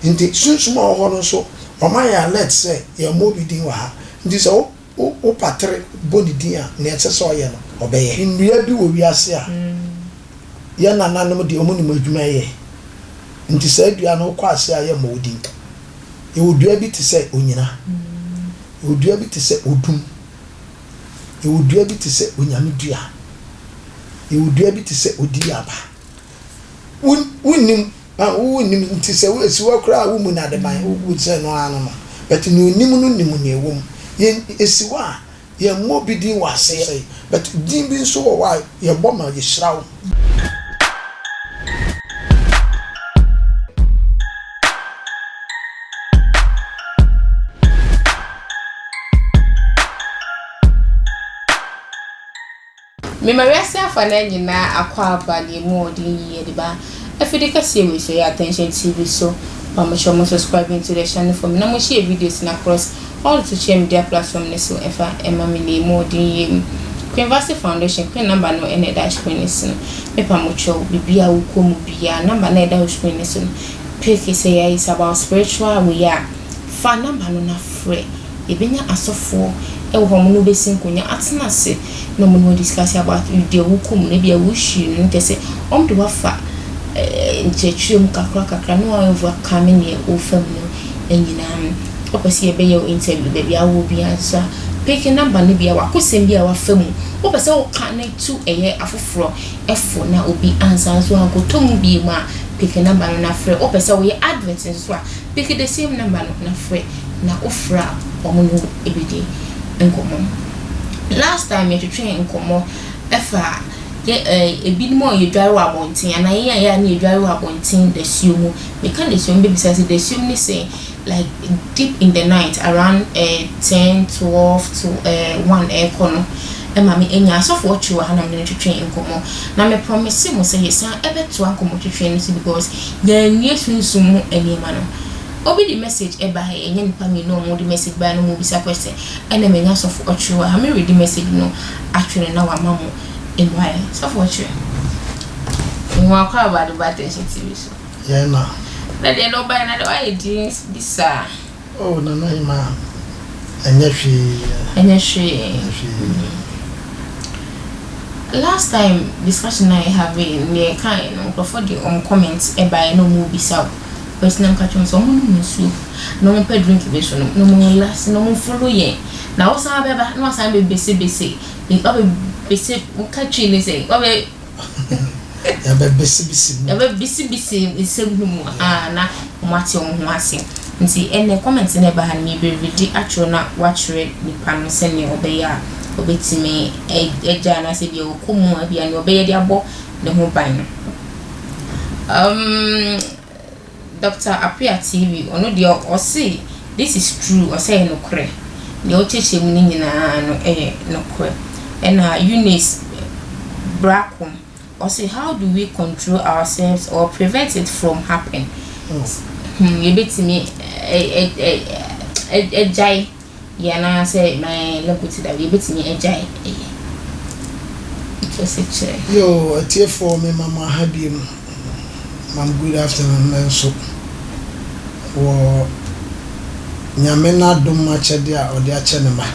Nti sunsum a ɔwɔ hɔ no nso wɔn ayɛ alert sɛ yɛmmɔ obi din wɔ ha. Nti sɛ wo wo wo patere bɔ ne din a, nea ɛsɛ sɛ ɔyɛ no, ɔbɛyɛ. Nnua bi wɔ wiase a yɛn nananom deɛ wɔn nim adwuma yɛ. Nti saa dua no wokɔ ase a yɛmmɔ wo din. Yɛwɔ dua bi te sɛ onyina. Yɛwɔ dua bi te sɛ odum. Yɛwɔ dua bi te sɛ onyame dua. Yɛwɔ dua bi te sɛ odiaba. Wo wonnim ah wonnim nti sɛ wo esi hɔ koraa a wommu no adeban wobu sɛ ɛno ara no no but nea onim no nim nea ɛwɔ mu. Yɛn esi hɔ a yɛmmɔ obi din wɔ aseɛ but din bi nso wɔ hɔ a yɛbɔ ma yɛhyira wo. Mema wiase afanan nyinaa akwaaba deɛ mu ɔden yie de ba afidi kɛseɛ wei so ɛyɛ Attention TV so pamokyɛw mo subscribing to the channel for me na mo share videos no across all the social media platform no so ɛfa ɛma me deɛ mu ɔden yie mu Queen Vasti Foundation Queen number no ɛna ɛda screen no so no me pamokyɛw biribi a wokɔ mu biara number no ɛda wo screen no so no pick sɛ yɛ is about spiritual wei a fa number no na frɛ Yɛbɛnya asɔfoɔ wɔ hɔ a wɔne wo bɛsi nkonnwa atena ase na wɔne wo adiscuss about deɛ wokɔ mu no, ebia wo issue no, kyerɛ sɛ wɔde wo afa nkyerɛkyerɛ mu kakra kakra na wɔa overcome neɛ wofa mu no nyinaa no. Wopɛ sɛ yɛbɛyɛ wo interview baabi a wowɔ biara nso a, pick number no bi a wakosɛm bi a wafa mu, wopɛ sɛ woka na tu ɛyɛ afoforɔ fo na obi ansan nso ankɔtɔ mu bio a, pick number no na frɛ. Wopɛ sɛ woyɛ advert nso a, pick the same number no na frɛ. Na wo frɛ a wɔn ne wo bɛdi nkɔmmɔ. Last time yɛtwetwee nkɔmmɔ ɛfa yɛ ɛɛ ebinom a yɛdware wɔ abɔnten anaa yɛn a yɛ a na yɛdware wɔ abɔnten dasuo mu. Meka dasuo mu bɛbisa sɛ dasuo mu ne sɛn? Like deep in the night around eh, 10, 12 to eh, 1 ɛrekɔ no ɛma me anya asɔfo ɔtwe wɔ ha na me ne no twetwee nkɔmmɔ. Na me promise mo sɛ yɛsan ɛbɛtoa nkɔmmɔtwetwe no so because yɛanwie sunsum mu nneɛma no. Obi de message bae, ɛnyɛ nipa mienu a ɔmo de message bae na ɔmo bisa question, ɛna manya sɔfo ɔkyere wɔ ha, me readi message no atwere na wama mo mmuaeɛ. Sɔfo ɔkyere, mehu akɔ aba de ba Attention TV so. Yɛn na. Na deɛ na ɔbae na deɛ wayɛ din bi saa. Oh Nana Hemaa, ɛnyɛ hwee. Ɛnyɛ hwee. Ɛnyɛ hwee. Last time discussion a yɛ have neɛ yɛkaeɛ no nkurɔfoɔ de wɔn comment baeɛ na ɔmo bisa wo. But na meka kyerɛ wɔn sɛ wɔnnom nsuo na wɔmpɛ drink bi nso nom na wɔn relax na wɔn follow yɛn na wosan bɛba na wasan bɛbesebese wabɛbese woka twi ne sɛ wabɛ yɛbɛbesebese mu yɛbɛbesebese nsɛm no mu ah na wɔn ate wɔn ho ase nti ɛnɛ comment na ɛba ha no mebɛredi atwerɛ na wakyerɛ nipa no sɛnea ɔbɛyɛ a ɔbɛtumi agya anaasɛ bia ɔkɔ mu a bia nea ɔbɛyɛ de abɔ ne ho ban no um, Doctor Appiah TV, ɔno deɛ ɔse this is true, ɔsɛ ɛyɛ nokorɛ. Deɛ ɔkyerɛkyerɛ mu no nyinaa no ɛyɛ nokorɛ. Ɛna Eunice Brakom, ɔse how do we control ourselves or prevent it from happen? Hmm, yɛbɛtumi agyae Yɛ anaa sɛ ma yɛn lɛ bote da yɛbɛtumi agyae ɛyɛ nti ɔsɛ kyerɛ. Yoo atiefoɔ me ma mo aha biom mam good afternoon nnɛ nso wɔ Nyame n'adom akyɛdeɛ a ɔde akyɛ ne mma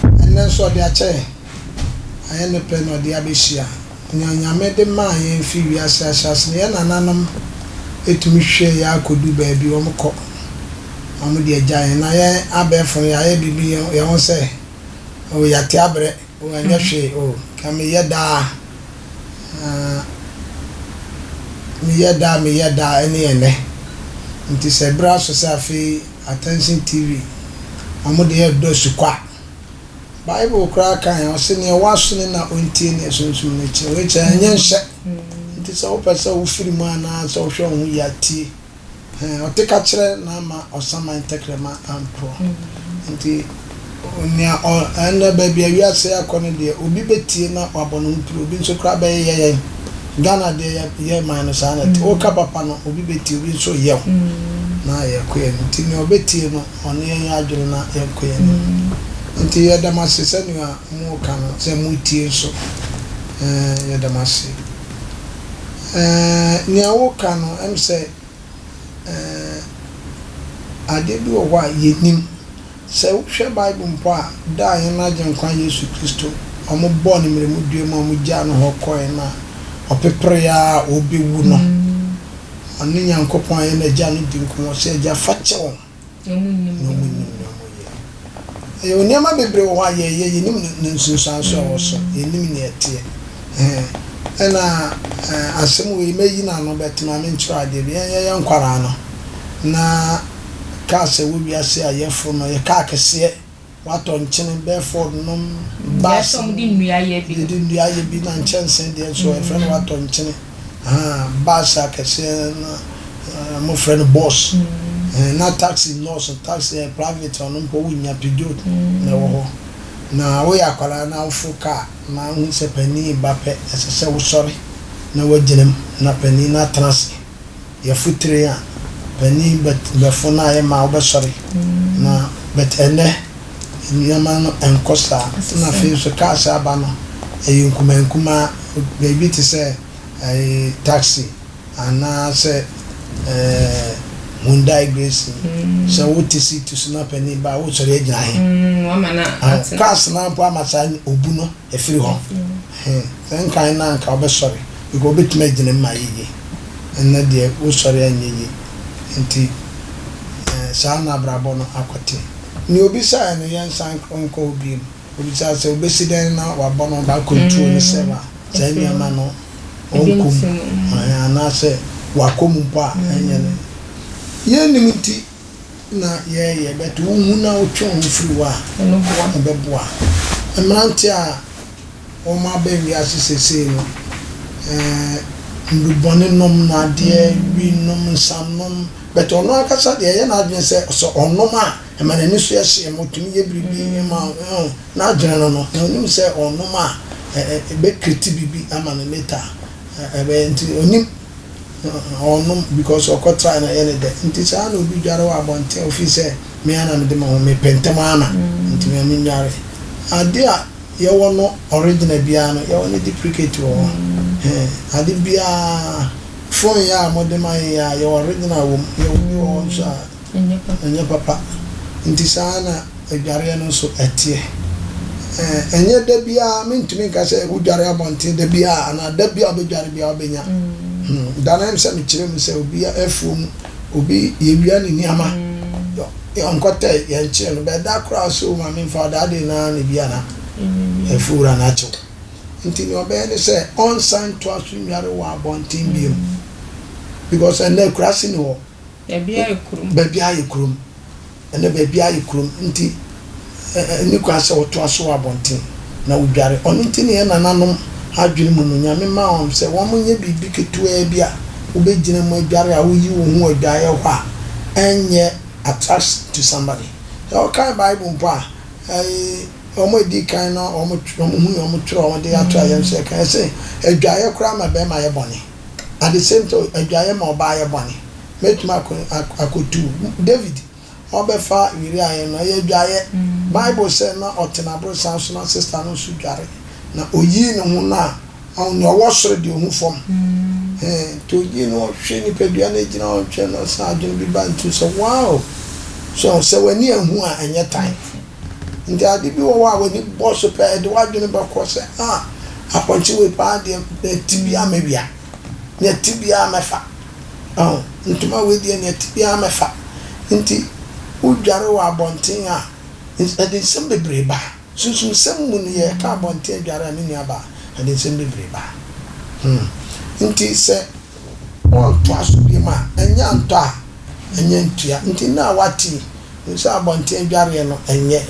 ɛnnɛ nso ɔde akyɛ yɛn ayɛ ne pɛ na ɔde abɛhyia nea Nyame de maa yɛn firi wiase ahyɛase no yɛn nananom tumi hwɛɛ yɛn akɔdu baabi wɔn kɔ. Wɔn de agya yɛn na yɛn abɛɛfo no yɛayɛ biribi yɛn ho sɛ oh yɛate abrɛ oh ɛnyɛ hwee oh ka meyɛ daa ah meyɛ daa meyɛ daa ɛne ɛnɛ nti sɛ ɛberɛ aso sɛ afei Attention TV wɔn de yɛ dɔ sukwa Bible koraa ka yɛn ɔse neɛ ɛwɔ aso no na ɔntie neɛ sunsum no kyerɛ wei kyerɛ ɛnyɛ nhyɛ nti sɛ wopɛ sɛ wofiri mu anaa sɛ wohwɛ wo ho yie a tie. Ɛɛ, ɔte ka kyerɛ na ama ɔsaman tɛkrɛma amporɔ. Nti, nea ɔ, ɛnnɛ baabi a wiase akɔ no deɛ, obi bɛtie na wabɔ ne ho piri, obi nso koraa bɛyeyɛ yɛn. Ghana deɛ, yɛ, yɛ man no saa na ɛte. Woka papa no, obi bɛtie, obi nso reyɛ wo. Na yɛkɔ yɛn anim. Nti nea ɔbɛtie no, ɔne yɛn nyɛ adwene na yɛnkɔ yɛn anim. Nti yɛda mo ase sɛnea moreka no, sɛ moretie nso. Ɛɛ, yɛda mo ase. Ɛɛ, nea woka no, ɛm sɛ, ɛɛ, Adeɛ bi wɔ hɔ a yɛnnim. Sɛ wohwɛ Bible mpo a, da a yɛn Agyenkwa Yesu Kristo, wɔbɔɔ no mmerɛmu dua mu a wɔgyaa no hɔ kɔeɛ no a ɔpeperee ara a ɔrebɛwu no, ɔne Nyankopɔn a ɛyɛ n'Agya no dii nkɔmmɔ sɛ, Agya, fa kyɛ wɔn, Na wɔnnim na deɛ wɔnnim wɔyɛ. deɛ wɔyɛ. Ɛyɛ nneɛma bebree wɔ hɔ a yɛyɛ, yɛnnim ne nsunsuansoɔ a ɛwɔ so, yɛnnim nea ɛteɛ. Ɛhɛn. Ɛna ɛɛ asɛm wei mɛyi no ano but ma menkyerɛ adeɛ bi. Yɛn yɛyɛ nkwadaa no, na cars a ɛwɔ wiase a yɛforo no, ɛyɛ car kɛseɛ. Watɔ nkyene, Bedford nom, Bus bus a wɔde nnua yɛ bi no. Yɛde nnua yɛ bi na nkyɛnse deɛ nso yɛfrɛ no watɔ nkyene. Ahaa, bus akɛseɛ no wɔfrɛ no bus. Na taxi nnɔɔso, taxi yɛ private ɔno mpo wonnya, Peugeot na ɛwɔ hɔ. Na woyɛ akwadaa na woforo car na wohu sɛ panin reba pɛ, ɛsɛ sɛ wosɔre na woagyina mu na panin no atena ase. Yɛfo tire a, panin bɛfo no ayɛ ma wobɛsɔre na but ɛnnɛ nneɛma no ɛnkɔ saa. Na afei nso cars aba no ɛyɛ nkumaa nkumaa, baabi te sɛ ɛyɛ taxi anaasɛ ɛɛ Hyundai Grace sɛ wote seat so na panin ba a wosɔre agyina he. Cars no mpo ama saa obu no afiri hɔ. Sɛ nkan no anka wobɛsɔre because wobɛtumi agyina mu ma ayɛ yie. Ɛnnɛ deɛ wosɔre a ɛnyɛ yie. Nti saa na abrabɔ no akɔte. Nea obisaeɛ no yɛnsan nkɔ hɔ bio. Obisaa sɛ obɛsi dɛn na wabɔ ne ho ban control ne self a saa nneɛma no ɔnkɔ mu anaasɛ wakɔ mu mpo a ɛnyɛ no. Yɛnnim nti na yɛyɛ but wohu na wotwe wo ho firi hɔ a ɛbɛboa. Mmeranteɛ a wɔaba wiase seesei no, nnubɔne nom na adeɛ, wi nom, nsa nom, but ɔno ankasa deɛ ɛyɛ n'adwene sɛ sɛ ɔnom a ɛma n'ani so yɛ hye, ɛma ɔtumi yɛ biribi, ɛma n'adwene no no, na ɔnim sɛ ɔnom a ɛbɛkreti biribi ama no later, ɛbɛyɛ nti ɔnim ɔnom because ɔkɔ try na ɛyɛ ne dɛ. Nti saa na obi dware wɔ abɔnten a ofii sɛ me ara na mede me ho mepɛ ntɛm ara na nti me ara mennware. Ade a yɛwɔ no original biara no yɛwɔ ne duplicate wɔ hɔ. Hɛn ade biara phone yi a mode ma yɛn yi a yɛwɔ original wɔ mu, yɛwɔ bi wɔ hɔ nso a ɛnyɛ papa. Nti saa na adwareɛ no nso ɛteɛ. Ɛnyɛ da biara mentumi nka sɛ wodware abɔnten da biara anaa da biara wobɛdware biara wobɛnya. Da no sɛ mekyerɛ mu sɛ obi afuo mu obi yɛwia ne nneɛma ɔnkɔtɛ yɛnkyerɛ no bɛda koraa sɛ o maame mfa ɔda ade naa na bi ana afuo wura no akyew. Nti nea ɔbɛyɛ ne sɛ ɔnsan ntoa so nnware wɔ abɔnten bio because ɛnnɛ akuraase ni hɔ. Baabi ayɛ kurom. Baabi ayɛ kurom. Ɛnnɛ baabi ayɛ kurom nti ɛnni kwan sɛ wotoa so wɔ abɔnten na wodware. Ɔno nti na yɛn nananom adwene mu no, Nyame maa wɔn sɛ wɔnyɛ biribi ketewaa bi a wobɛgyina mu adware a woyi wo ho wɔ adwaeɛ hɔ a ɛnyɛ attraction to somebody. Sɛ wokan Bible mpo a, wɔn a ɛdi kan no wɔn hui wɔn twerɛ wɔn de ato ayam sɛ ɛka ɛsɛ adwaeɛ koraa ma bɛrima yɛ bɔne. At the same time adwaeɛ ma ɔbaa yɛ bɔne. Mɛtumi akɔtu David ɔbɛfa Uria yɛ no ɛyɛ adwaeɛ. Bible sɛ na ɔte n'aborosan so na sister no nso dware na oyii ne ho no a nea ɔwɔ soro deɛ ohu fam. Nti oyii no ɔhwɛ nipadua no gyina hɔ ɔhwɛ no ɔsan adwene bi ba nti sɛ wow so sɛ w'ani anhu a ɛnyɛ tan. Nti ade bi wɔ hɔ a w'ani bɔ so pɛ ɛde w'adwene bɛkɔ sɛ ah apɔnkye wei paa deɛ nea ɛte biara mɛwia, nea ɛte biara mɛfa. Ɔho ntoma wei deɛ nea ɛte biara mɛfa. Nti wodware wɔ abɔnten a ɛde nsɛm bebree ba. Sunsumsɛm mu no yɛka abɔnten adware a me nua baa ɛde nsɛm bebree ba. Nti sɛ wɔntoa so biom a ɛnyɛ antɔ a ɛnyɛ ntua. Nti nna a wate yi hu sɛ abɔnten adwareɛ no ɛnyɛ.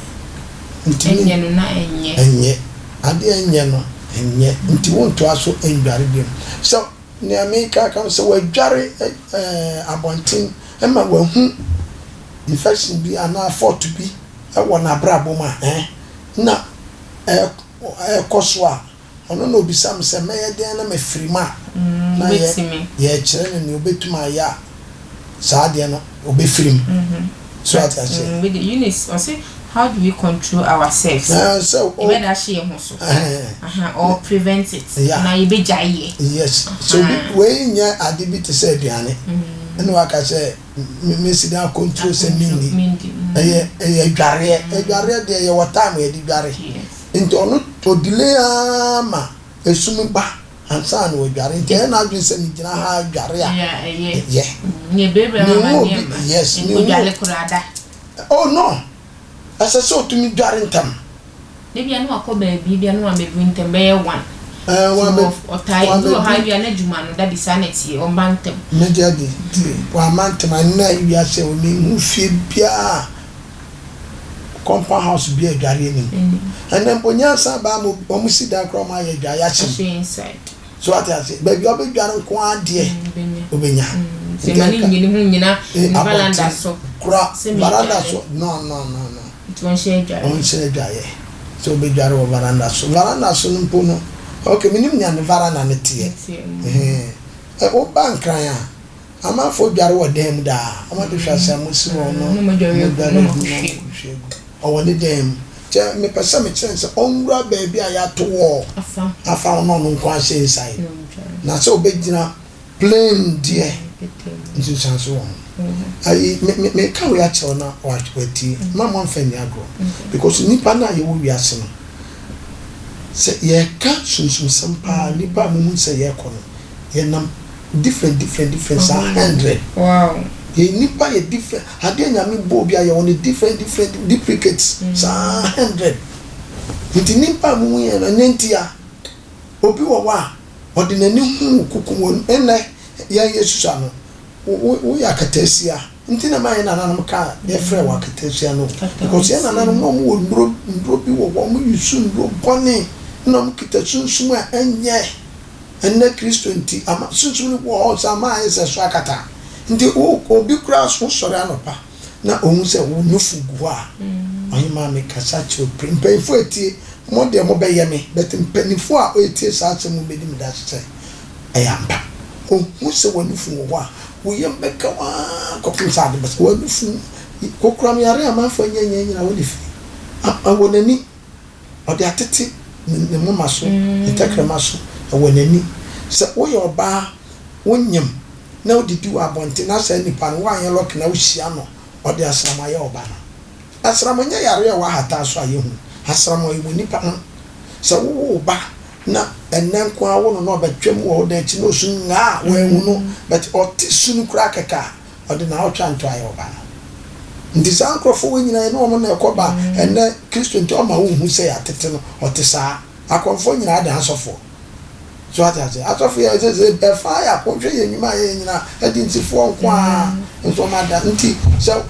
Nti Ɛnyɛ no na ɛnyɛ. Ɛnyɛ. Adeɛ a ɛnyɛ no ɛnyɛ. Nti wontoa so ndware biom. Sɛ nea meka aka ho sɛ wadware abɔnten ma wahu infection bi anaa fault bi wɔ n'abrabɔ mu a ɛn na ɛrekɔ so a, ɔno na obisa me sɛ mɛyɛ dɛn na mafiri mu a, na yɛ yɛkyerɛ no nea obetumi ayɛ a saa adeɛ no obɛfiri mu. So ate aseɛ? Eunice ɔse how do we control ourselves? Sɛ yɛbɛda ahyɛ yɛn ho so or prevent it na yɛbɛgyae yɛ. Yes. So wei nyɛ ade bi te sɛ aduane. Ɛna waka sɛ mesi dan akɔntro sɛ menni. Ɛyɛ ɛyɛ adwareɛ. Adwareɛ deɛ yɛwɔ time yɛde dware. Nti ɔno ɔdelay ara ma esum ba ansa na wadware. Nti ɛyɛ n'adwene sɛ megyina ha dware a ɛyɛ. Menhu obi yes menhu. Oh no ɛsɛ sɛ ɔtumi dware ntɛm. Ebia na wakɔ baabi, ebia na wabɛduru ntɛm, bɛyɛ one. Ɛɛ, wabɛ, Nti ɔtaa, ebi wɔ hɔ a ebia n'adwuma no, daddy saa na ɛteɛ, ɔmma ntɛm. Megye adi, nti wamma ntɛm. Ɛnnɛ wiase a menhu fie biara a, compound house biara adwareɛ nni mu. Ɛnnɛ mpo nyansa aba ama wɔn si dan koraa wɔayɛ adwareɛ ahyɛ mu. Ahyɛ inside. So wate ase? Baabi a wobɛdware nko ara deɛ, wobɛnya. Nti ɛma ne nyini ho nnyina ne valanda so. Kora, varanda so, no, no, no, no. Nti ɔnhyɛ adwaeɛ. Ɔnhyɛ adwaeɛ. Sɛ ɔbɛdware wɔ varanda so. Varanda so no mpo no, ok, menim nea ne varanda no teɛ. Ɛhɛn. Woba Nkran a, amanfoɔ dware wɔ dan mu daa. Wɔde hweaseammɔ si hɔ no, wɔdware agu na wɔkɔhwie agu. Ɔwɔ ne dan mu. Kyɛ mepɛ sɛ mekyerɛ no sɛ ɔnwura baabi a yɛato wall afa ho na ɔno nko ara hyɛ inside. Na sɛ ɔbɛgyina plain deɛ, nsunsuanso wɔ ho. Ayi, me, me, meka wei akyerɛ wo na watie. Mma moamfa nni agorɔ. Because nnipa no a yɛwɔ wiase no, sɛ yɛreka sunsumsɛm paa, nnipa a mohu sɛ yɛrekɔ no, yɛnam different different different saa hundred. Yɛn nnipa yɛ different. Adeɛ Nyame bɔɔ biara yɛwɔ no different different duplicates saa hundred. Nti nnipa a mohu yɛn no, ɛnɛ nti a, obi wɔ hɔ a, ɔde n'ani hu wo kuku wɔ ɛnnɛ yɛn yɛsusua no, wo wo woyɛ akataasia nti na ɛma yɛn nananom kaa yɛfrɛ wo akataasia no o because yɛn nananom na wɔn wɔ nnuro nnuro bi wɔ hɔ wɔn use nnuro bɔne na wɔn kita sunsum a ɛnyɛ ɛnnɛ Kristo nti ama sunsum no wɔ hɔ saa ama ayɛ sɛ so akata nti wo obi koraa so wosɔre anɔpa na ohun sɛ wo nufu gu hɔ a ɔhemaa me kasa kyerɛ wo pere mpanyinfoɔ etie mo deɛ mo bɛyɛ me but mpanyinfoɔ a etie saa asɛm mo bɛdi me dase sɛ Ɛyɛ ampa. Ohu sɛ w'anufu wɔ hɔ a, wo yam bɛka wo ara kɔpem sɛ ade bɛsa. W'anufu, kokoram yare a amanfoɔ anya anya nyinaa, wo na ɛfiri. Ɛwɔ n'ani. Ɔde atete ne moma so, ne tɛkrɛma so. Ɛwɔ n'ani. Sɛ woyɛ ɔbaa, wonyem, na wodidi wɔ abɔnten na saa nipa no, woanyɛ lucky na wohyia no, ɔde asram ayɛ wo ba no. Asram nyɛ yareɛ a ɛwɔ ahataa so a yɛhu. Asram ɛwɔ nipa ho. Sɛ wowo wo ba na ɛnnɛ nko ara wo no na ɔbɛtwam wɔ wo dan akyi na ɔsu ngaa a wanhu no but ɔte su no koraa kɛkɛ a ɔde naawɔtwe anto ayɛ ɔba no. Nti saa nkorɔfoɔ wei nyinaa yɛne wɔn na ɛkɔ ba ɛnnɛ Kristo nti ɔma wonhu sɛ yɛatete no ɔte saa. Akɔmfoɔ nyinaa dan asɔfoɔ. So ate aseɛ? Asɔfo yɛ sɛ sɛ ɛfa yɛ akɔhwɛ yɛn nnwuma a yɛyɛ nyinaa agyinsifoɔ nko ara nso wɔn ada nti sɛ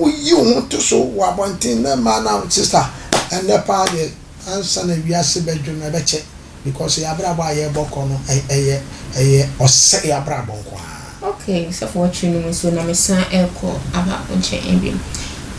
woyi wo ho to so wɔ abɔnten na mmaa na sista ɛnnɛ paa deɛ ansa na wiase bɛdwo no ɛbɛkyɛ because yɛn abrabɔ a yɛrebɔ kɔ no ɛyɛ ɛyɛ ɔsɛe abrabɔ nko ara. Ok sɔfo ɔkyerɛ no mu nso na me san ɛkɔ aba wo nkyɛn bio.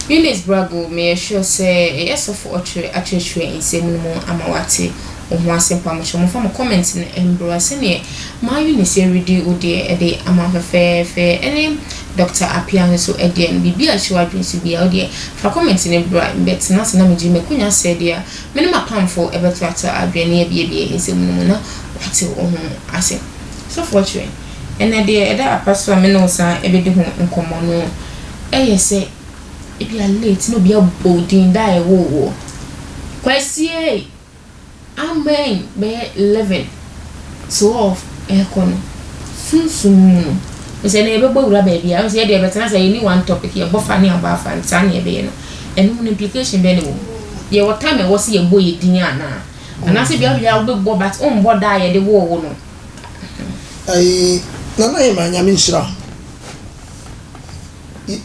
Eunice Brago meyɛ sure sɛ ɛyɛ sɔfo ɔkyerɛ akyerɛkyerɛ nsɛm no mu ama wate wo ho ase mpamokyɛw momfa mo comment no mbra sɛdeɛ maa Eunice redi wo deɛ ɛde ama wo fɛfɛɛfɛ ɛne Doctor Appiah nso deɛ no biribi a ɛhyɛ w'adwene so biara wo deɛ fa comment no bra mebɛtena ase na megye m'akonya sɛ deɛ me ne m'apamfo bɛtoatoa adwene na yɛabiebie nsɛm no mu na woate wo ho ase. Sɔfoɔ kyerɛ, ɛnnɛ deɛ ɛda apa so a me ne wo san bɛdi ho nkɔmmɔ no yɛ sɛ ebia late na obi abɔ wo din da a ɛwoo woɔ. Kwasi ei! Amen bɛyɛ 11, 12 ɛrekɔ no, sunsum mu no, sɛ ɛnɛ yɛbɛbɔ wura baabi a, sɛ yɛde yɛbɛtena sɛ yɛni one topic, yɛbɔ fa ne abɔ afa, saa na yɛbɛyɛ no. Ɛno mu no implication bɛn na ɛwɔ mu? Yɛwɔ time a ɛwɔ sɛ yɛbɔ yɛ din anaa? Anaasɛ bia bia wobɛbɔ but wombɔ da a yɛde woo wo no? Ayi, Nana Hemaa, Nyame nhyira wo.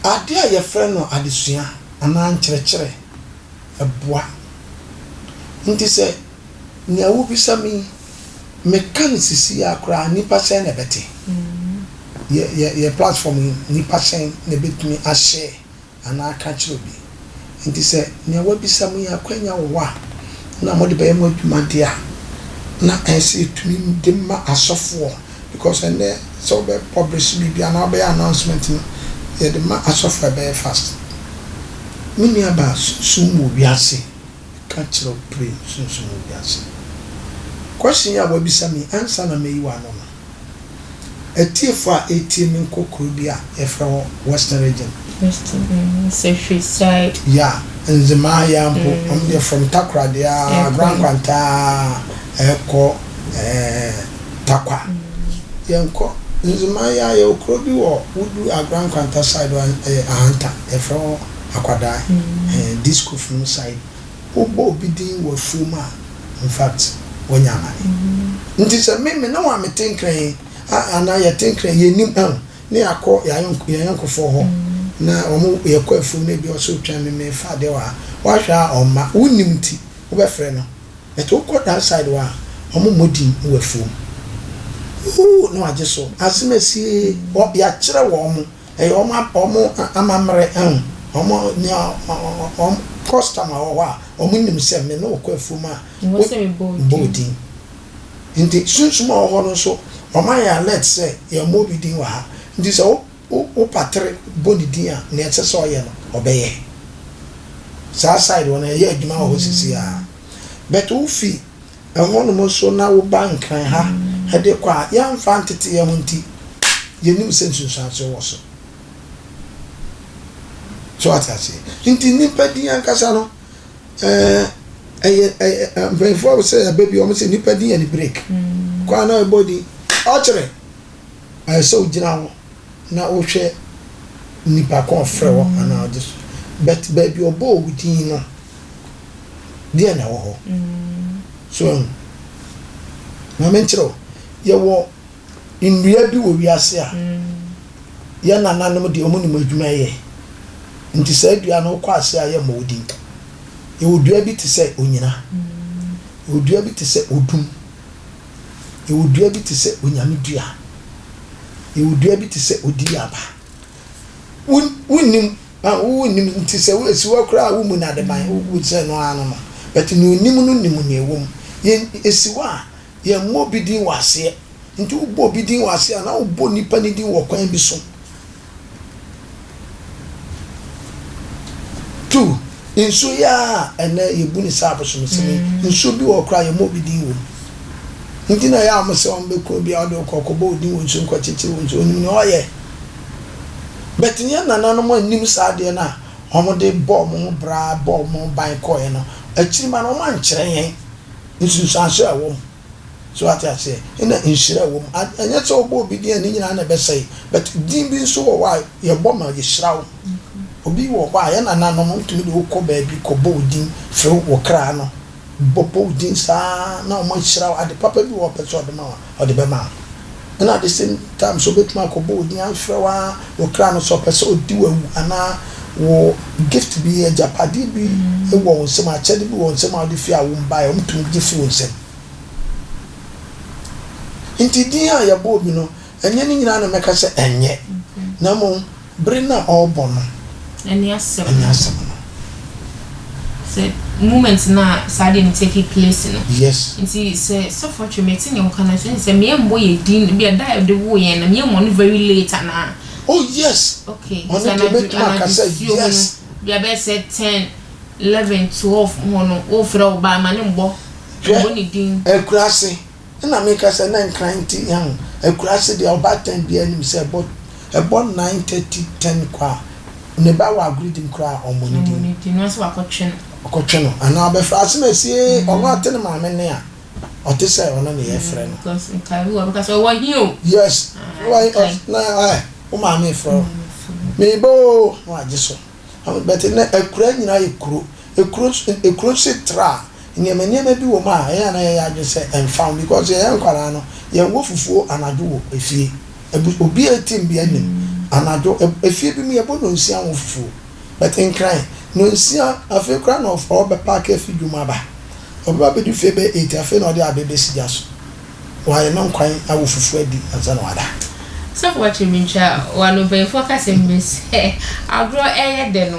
Adeɛ a yɛfrɛ no adesua anaa nkyerɛkyerɛ ɛboa. Nti sɛ nea wobisa me yi, meka no sisi ara koraa a, nnipa sɛn na ɛbɛte? Yɛ yɛ yɛ platform yi, nnipa sɛn na ɛbɛtumi ahyɛ anaa aka akyerɛ obi? Nti sɛ nea wabisa me yi akwanya wɔ hɔ a, na mode bɛyɛ mo adwuma deɛ a, na ɛyɛ sɛ yɛtumi de ma asɔfoɔ because ɛnnɛ sɛ wobɛ publish biribi anaa wobɛyɛ announcement no, yɛde ma asɔfoɔ a ɛbɛyɛ fast. Me nua baa, sunsum wɔ wiase. Meka kyerɛ wo pire, sunsum wɔ wiase. Question yi a wabisa me yi, ansa na mɛyi w'ano no, Atiefo a ɛretie me nkɔ kuro bi a yɛfrɛ hɔ Western Region. Western, Sehwi side. Yeah, Nzemaa yi ara mpo, wɔn deɛ from Takoradi ara, Agora Nkwanta ara ɛrekɔ ɛɛ Tarkwa. Yɛnkɔ Nzemaa yi ara, yɛwɔ kuro bi wɔ, wodu Agora Nkwanta side hɔ a, ɛyɛ Ahanta, yɛfrɛ hɔ Akwadaa, ɛɛ Discof no side. Wobɔ obi din wɔ afuom a, in fact, wanya amane. Nti sɛ me, me ne wo a mete Nkran yi, a, anaa yɛte Nkran yi, yɛnnim, ahu, ne yɛakɔ yɛn ayɔnko, yɛn ayɔnkofoɔ hɔ, na wɔn, yɛkɔ afuom na ebi ɔse otwɛn me, merefa adeɛ wɔ ha, woahwɛ a ɔmma, wonnim nti, wobɛfrɛ no. But wokɔ that side hɔ a, wɔn mmɔ din wɔ afuom. Ooh, na wagye so. Asem asie, wɔ, yɛakyerɛ wɔn. Ɛyɛ wɔn wɔn amammerɛ ahu wɔn nea wɔn custom a ɛwɔ hɔ a wɔn nim sɛ me ne wo kɔ afuom a wo bɔ wo din. Nti sunsum a ɛwɔ hɔ no nso wɔn ayɛ alert sɛ yɛn mmɔ obi din wɔ ha. Nti sɛ wo wo wo patere bɔ ne din a nea ɛsɛ sɛ ɔyɛ no ɔbɛyɛ. Saa side hɔ no ɛyɛ adwuma wɔ hɔ sisi ara. But wo fi Ɛhɔnom nso na woba Nkran ha de kɔ a, yɛamfa antete yɛn ho nti, yɛnnim sɛ nsunsuansoɔ wɔ so. So wate aseɛ? Nti nnipa din ankasa no, ɛɛ, ɛyɛ, ɛyɛ, mpanyinfoɔ sɛ ɛbɛ bi, wɔn sɛ nnipa din yɛ ne break. Kɔ a na ɛbɔ din, ɔkyerɛ, ɛyɛ sɛ wogyina hɔ na wohwɛ nipa ko ɔfrɛ wɔ anaa ɔgye so. But baabi ɔbɔɔ wo din no, deɛn na ɛwɔ hɔ? So ahu? Ma menkyerɛ wo, yɛwɔ nnua bi wɔ wiase a yɛn nananom deɛ wɔn nim adwuma yɛ. Nti saa dua no wokɔ ase a yɛmmɔ wo din. Yɛwɔ dua bi te sɛ onyina. Yɛwɔ dua bi te sɛ odum. Yɛwɔ dua bi te sɛ onyame dua. Yɛwɔ dua bi te sɛ odiaba. Wonnim Ah wo nnim nti sɛ wo esi hɔ koraa a wo mu no adeban wo bu sɛ ɛno ara no no but nea onim no nim nea ɛwɔ mu yɛn esi hɔ a yɛn mmɔ obi din wɔ aseɛ nti wo bɔ obi din wɔ aseɛ a na wo bɔ nipa no din wɔ kwan bi so two nsuo yi ara a ɛnɛ yɛ bu ne sɛ abosomsɛm yi nsuo bi wɔ hɔ koraa yɛn mmɔ obi din wɔ mu nti na ɛyɛ a wɔn sɛ wɔn bɛ kuro bi a wɔde wo kɔ kɔ bɔ odin wɔ nsuo mu kɔ kyekyere wɔ nsuo onim nea ɔyɛ. But yɛn nananom annim saa adeɛ no a wɔde bɔɔ wɔn ho bra, bɔɔ wɔn ho ban kɔeɛ no, akyirima no wɔankyerɛ yɛn nsunsuansoɔ a ɛwɔ mu. So wate aseɛ? Ɛna nhyira a ɛwɔ mu. Ɛnyɛ sɛ wobɔ obi din a ne nyinaa na ɛbɛsɛe, but din bi nso wɔ hɔ a yɛbɔ ma yɛhyira wo. Obi wɔ hɔ a yɛn nananom wɔtumi de wo kɔ baabi kɔbɔ wo din frɛ wo kra no. Bɔbɔ wo din saa na ɔmo ahyira wo, ade papa bi wɔ hɔ ɔpɛ sɛ ɔde ma wo a, ɔde bɛma wo. Ɛna at the same time nso obetumi akɔbɔ wo din afrɛ wo ara, wo kra no sɛ ɔpɛ sɛ ɔdi wo awu anaa wo gift bi, agyapadeɛ bi wɔ wo nsam, akyɛde bi wɔ wo nsam a wode fi awo mu baeɛ, ɔmo tumi gye fi wo nsam. Nti din a yɛbɔ obi no, ɛnyɛ ne nyinaa na mɛka sɛ ɛnyɛ, na mmom Bere no a ɔrebɔ no. Ɛne asɛm no. Ɛne asɛm no. Sɛ moment no a saa adeɛ no take place no. Yes. Nti sɛ sɔfo atwe me te nea woka no ase sɛ me mmɔ yɛ din bi a da a yɛde woo yɛn no me mmɔ no very late anaa. Oh yes. Okay. Ɔno deɛ mɛtumi aka sɛ yes. Bi a bɛyɛ sɛ 10, 11, 12 hɔ no wofrɛ wo ba ma ne mbɔ. Hwɛ mbɔ ne din. Akuraase. Nna meka sɛ na nkran ntsi ehu, ekuraase deɛ ɔbaatan biara nim sɛ ɛbɔ ɛbɔ 9:30, 10 kɔ a, ne ba wɔ agordi mu koraa a ɔmmɔ ne din. Ɔmmɔ ne din, na ɔsɛ wakɔtwe no. Ɔkɔtwe no anaa ɔbɛfrɛ asem asie, ɔno ate ne maame nne a, ɔte sɛ ɔno ne yɛfrɛ no. Because nkae bi wɔ hɔ ɔbɛka sɛ ɔwɔ he o. Yes, ɔwɔ he, ɔs na ɛɛ wo maame refrɛ wo, meba oo, na wagye so. But nnɛ akuraa nyinaa yɛ kuro. Ekuro nso ekuro nso tra a, nneɛma nneɛma bi wɔ mu a ɛyɛ a na yɛyɛ adwene sɛ ɛmfa ho because yɛyɛ nkwadaa no yɛwɔ fufuo anadwo wɔ efie. Abu obiara tim bi anim anadwo efie bi mu yɛbɔ nonsia wɔ fufuo but Nkran nonsia afei koraa na ɔbɛpaake afi dwom aba. Ɔbɛba abɛdu fie bɛyɛ eight afei na ɔde abɛ bɛsi gya so. Wayɛ no nkwan awɔ fufuo adi ansa na wada. Sɔfo wakyere me ntwa wano mpanyinfoɔ ka asɛm bi sɛ agorɔ ɛyɛ dɛ no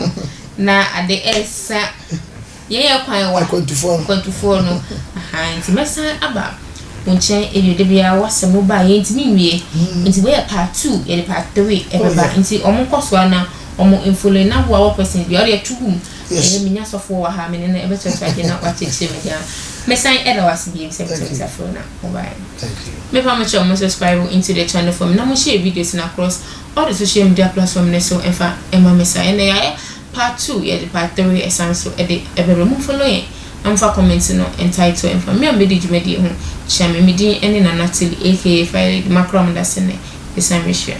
na ade ɛsa yɛn yɛ kwan wa Akwantufoɔ no. Akwantufoɔ no ahaa nti mɛsan aba wo nkyɛn ebio da biara wasɛm wo ba a yɛntumi nwie nti wei yɛ part 2 yɛde part 3 ɛbɛba nti ɔmo nkɔ so a na ɔmo mfollow na wo a wɔ questions biara wode to gu mu. Yes. Ɛnɛ menya sɔfoɔ wɔ ha, me ne no ɛbɛkyerɛkyerɛ adeɛ na wakyerɛkyerɛ me deɛ. Mesan ɛda wo ase bio sɛ Thank metumi you. safrɛ na wobaeɛ. Thank you. Mepa mo kyɛw, mo subscribe into the channel for me na mo share videos na across all the social media platform ne so ɛmfa ɛma me sa. Ɛnɛ yɛayɛ part 2, yɛde part 3 ɛsan so ɛde ɛbɛbrɛ mo. Follow yɛn na momfa comment no entitle ɛmfa me a medi dwumadie ho kyia me. Me din ɛne Nana Tilly, aka Fire Lady. Makora mo da se ne ɛsan mehyia.